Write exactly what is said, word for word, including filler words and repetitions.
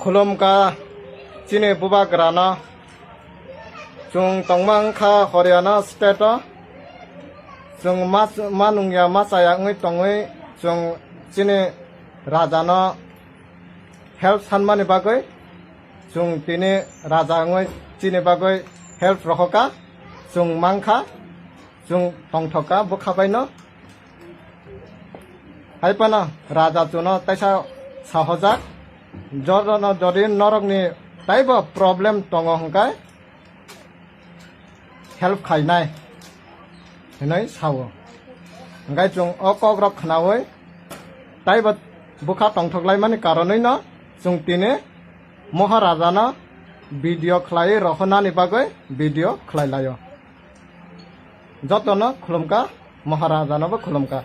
Khulumkha chini bubagrano. Chwng tongma wngkha Haryana state o. Chwng ma, ma nungya ma chaya wngwi tongwi chwng chini rajano help sanmani bagwi, chwng tini raja wngwi chini bagwi help rohorkha, chwng mankha, chwng tongthokha bwkha baino. Hai phano raja chwngno teisa sahojak, jotono jodi norokni taibo problem tongo hwnkhe help khainai hinwi sao. Hwnkhe chwng o kokrok khnaui taibo bwkha tongthoklaimani karonwino chwng tini Maharajano video khlaiwi rohornani bagwi video khlai laio. Jotono khulumkha, Maharajanobo khulumkha.